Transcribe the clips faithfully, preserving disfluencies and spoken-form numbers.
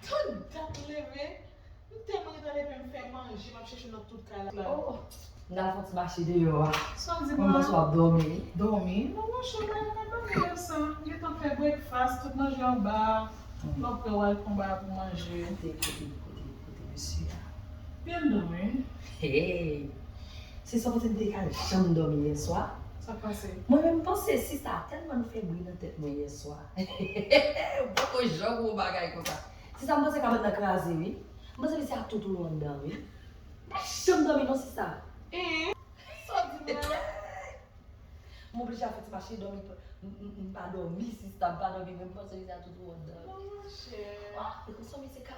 Tout dat m leve, m tèlman gentan leve, m fè manje, m ap chèche nan tout kay la. Oh, m t al fè yon ti mache deyò a. Sa w di Mwen panse w ap dòmi. Dòmi? Non, monchè, mwen pa dòmi konsa. M gentan fè breakfast, tout manje anba. Lè w prè w al pran bagay pou manje. Kote, kote, kote, kote mesye a? Byen dòmi. Hey! Se sa kote m te ka janm dòmi yè swa. Sa k pase? Mwen menm m panse sista tèlman nou fè bri nan tèt mwen yè swa. M poko janm wè yon bagay konsa. Sista m panse kabann nan kraze wi. M panse misye ap toutou anndan wi. M pa janm dòmi non sista. Ee, sa w di m la? M oblije al fè ti mache dòmi. M, m, m pa dòmi sista, m pa dòmi men m panse misye ap toutou anndan. Non, monchè. Ah, e konsa misye ka.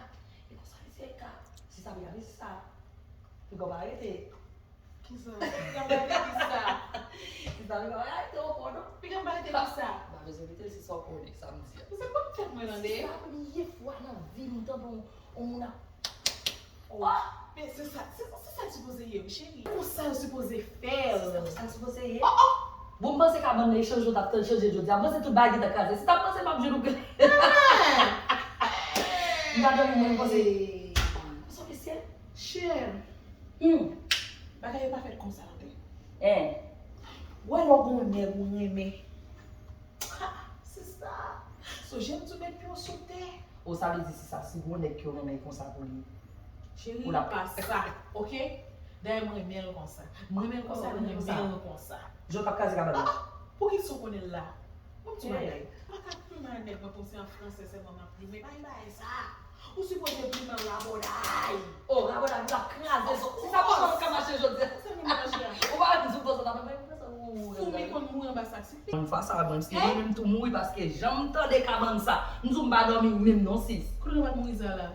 E konsa misye ka. Sista m gade sista. Piga w pa rete. Kisa? Piga m pa rete kisa? Sista m pa rete ankò non. Piga m pa rete kisa? M pa bezwen rete l se sa w konnen sa m di a. Misye pa fèt mwen tande. Se premye fwa nan vi m tande yon, yon moun ap Oh, men se sa, se, se sa l sipoze ye wi cheri. Konsa yo sipoze fè l. Sa sipoze ye. Oh, oh. Bon, m panse kabann nan e chanje w t ap tann chanje jodi a. M panse tout bagay gentan kraze. Si t ap panse m ap jwenn ou. M pa dòmi mwen, m panse. Konsa mesye. Chè, Hmm. bagay yo pa fèt konsa tande. Eh. Wè lè w gen yon nèg ou renmen. Ha, sista. Sonje m di w met pye w sou tè. O sa vle di sista, si gon nèg ki w renmen konsa pou li. Cheri, Ou la- pa sa, oke? Dayè m renmen l konsa. M renmen l konsa, Oh, m renmen konsa. renmen l konsa. Jan k ap kraze kabann nan. Pou ki sa w konnen l la? Mwen m di w Hey. bagay. M pa ka plimen nèg mwen pou se an fransè sèlman m ap plimen. Pa gen bagay sa. Ou sipoze plimen rabòday. Oh, rabòday, m ap kraze. Si sa konsa w ka mache jodi a. Sa gen mache a. Ou pa di w konsa, ta mwen konsa ou. Foumi konn mouri anba sak si. Yon fwa sa, mwen, si mwen menm tou mouri paske jan m tande kabann sa. M di w m pa dòmi menm non, sis. Kote w ap mouri sa la?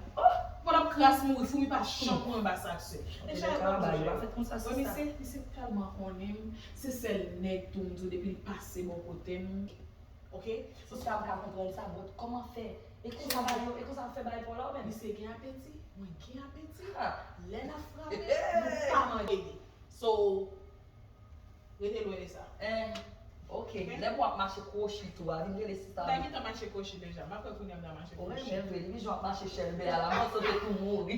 Mwen ap kras mouri, foumi pa janm mouri anba sak si. Travay, yo pa fèt konsa, Mwen sista. Misye, misye tèlman konnen m. Se sèl nèg tou m di w depi l pase bò kote m. Oke? Sista, m ka konprann sa, but kòman fè? E konsa bagay yo, e konsa m fè bagay pou la ou menm? Misye gen apeti, mwen gen apeti. Ah. Lè n ap frape, nou pa mande li. So, rete lwen de sa. Eh, ok. Lè m w ap mache kwochi tou a, vin rele sista. M ta gentan mache kwochi deja. M ap wè kounye a m ta mache Ou kwochi. renmen vre, li jan w ap mache chèlbè a la, m panse w te tou mouri.